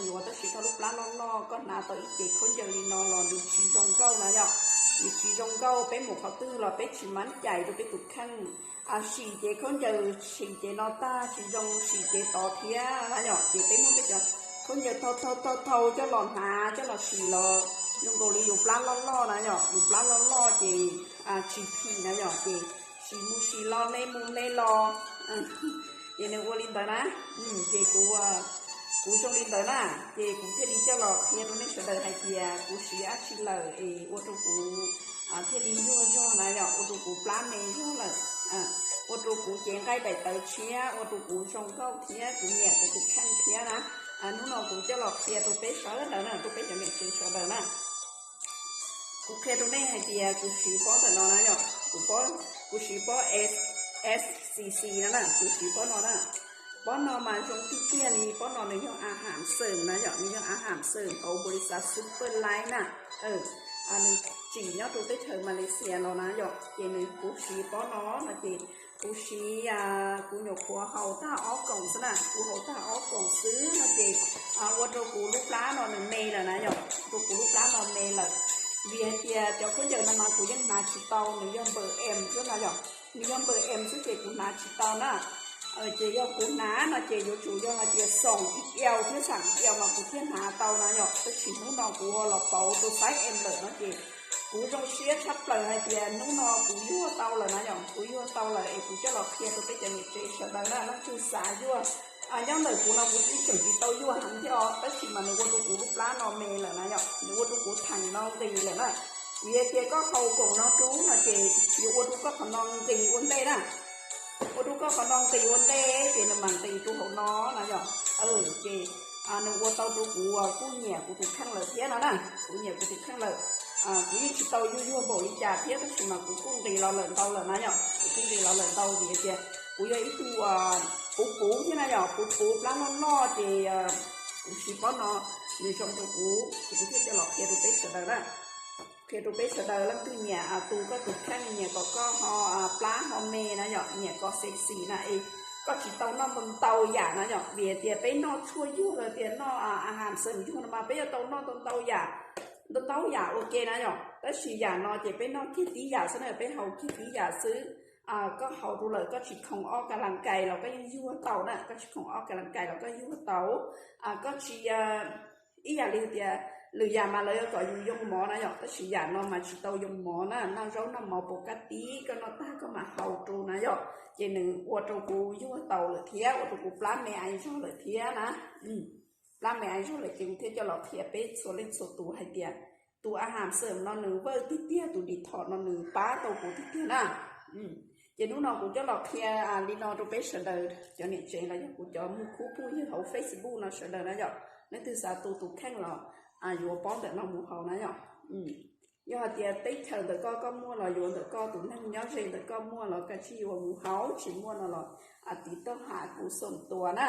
yuav, tab sis koj lub plab loj loj, koj hnav tau ib cev khaub ncaws li no los nws tsis zoo nkauj na yom. Nws tsis zoo nkauj, peb mus qhov twg los peb tsis mab cais rau peb tus kheej. Sim cev khaub ncaws, sim cev no tag tsis zoo, sim cev tod thiab na yom. Ces peb muab peb cov khaub ncaws thau thau thau thau coj los hnav coj los sim los zoo nkaus li yus plab loj loj na yom. Yus plab loj loj ces tsis phim na yom, ces sim mus sim los, hle mus hle los, ces nws ua li ntawd na. Ces kuv, kuv zoo li ntawd na, ces kuv thiaj li coj los qhia rau nej sawv daws hais tias kuv siv dab tsi lawm es ua rau kuv thiaj li nyuaj zog na yom, ua rau kuv plab me zog lawm, ua rau kuv cev nqaij daim tawv tshiab, ua rau kuv zoo nkauj thiab kuv nyiam kuv tus kheej thiab na. Hnub no kuv coj los qhia rau peb sawv daws na, rau peb cov niam tsev sawv daws na. Kuv qhia rau nej hais tias kuv siv pob ntawm no na yom, kuv, kuv siv pob S, SCC no na, kuv siv pob no na. Pob no mas zoo tiag tiag li, pob no nws yog a ham xwm na yom, nws yog a ham xwm hauv npau li xav Super Light na. Nws tsim nyob rau teb chaws Malaysia los na yom, ces nws, kuv siv pob no no ces kuv siv, kuv nyuam qhuav haus tag ob koom xwb na, kuv haus tag ob koom xwb no ces ua rau kuv lub plab no nws me lawm na yom, rau kuv lub plab no me lawm. Vim hais tias cov khaub ncaws no mas kuv yeej hnav tsis tau, nws yog npawm M xwb no yom, nws yog npawm M xwb ces kuv hnav tsis tau na. Ces yog kuv hnav no ces yuav tsum yog hais tias xoom ib yau thiab xam ib yau mas kuv thiaj hnav tau na yom, tab sis hnub no kuv los pauv rau xaiv M lawm no ces kuv zoo siab tshaj plaws hais tias hnub no kuv yuag tau lawm na yom, kuv yuag tau lawm es kuv coj los qhia rau peb cov niam tsev sawv daws na, leej twg xav yuag. Nyob ntawm kuv no kuv twb tseem tsis tau yuag heev thiab os, tab sis mas nws ua rau kuv lub plab no me lawm na yom, nws ua rau kuv theem no nqis lawm na. Vim hais tias koj haus koom no rau no ces yuav ua rau koj qhov no nqis ua ntej na. Ua rau koj qhov no nqis ua ntej ces nws mam nqis rau hauv no na yom. Ces nws ua tau rau kuv kuj nyiam kuv tus kheej lawm thiab no na. Kuv nyiam kuv tus kheej lawm. Kuv yeej tsis tau yuag yuag npaum li cas thiab tab sis mas kuv kuj nqis los lawm ntau lawm na yom, kuv kuj nqis los lawm ntau vim tias kuv yog ib tug puv puv thiab na yom, puv puv plab loj loj ces kuv siv pob no nws zoo rau kuv ces kuv thiaj coj los qhia rau peb sawv daws na. Qhia rau peb sawv daws, leej twg nyiam tu koj tus kheej, nyiam kom koj ho plab ho me na yom, nyiam kom sexy na es koj tsis tau noj ntau ntau yam na yom, vim tias peb noj tshuaj yuag los tias noj a ham xwm yuag no mas peb yuav tau noj ntau ntau yam, ntau ntau yam ua ke na yom, tab sis yam no ces peb noj kiag tib yam xwb na, peb haus kiag tib yam xwb. Koj haus rau lawm koj tsis khoom ob kas las kais los koj yeej yuag tau na, koj tsis khoom ob kas las kais los koj yuag tau. Koj tsis, ib yam li tias lwm yam mas lawv yuav kom yus yoo mov na yom, tab sis yam no mas tsis tau yoo mov na, noj zaub noj mov puas kaj tib, koj noj tag koj mam haus rau na yom, ces nws ua rau kuv yuag tau lawm thiab ua rau kuv plab me ais zog lawm thiab na. Plab me ais zog lawm ces kuv thiaj coj los qhia peb txhua leej txhua tus hais tias tus a ham xwm no nws vawj tiag tiag, tus di thom no nws pab tau kuv tiag tiag na. Ces hnub no kuv coj los qhia li no rau peb sawv daws cov niam tsev los yog kuv cov muj khub phooj ywg hauv Facebook no sawv daws na yom, leej twg xav tu tus kheej los yuav pob ntawm no mus haus na yom. Yog hais tias teb chaws ntawm koj koj muaj los yuav ntawm koj, tus neeg nyob ze ntawm koj muaj los kav tsij yuav mus haus, tsis muaj no los tiv tauj hais kuv xoom tua na.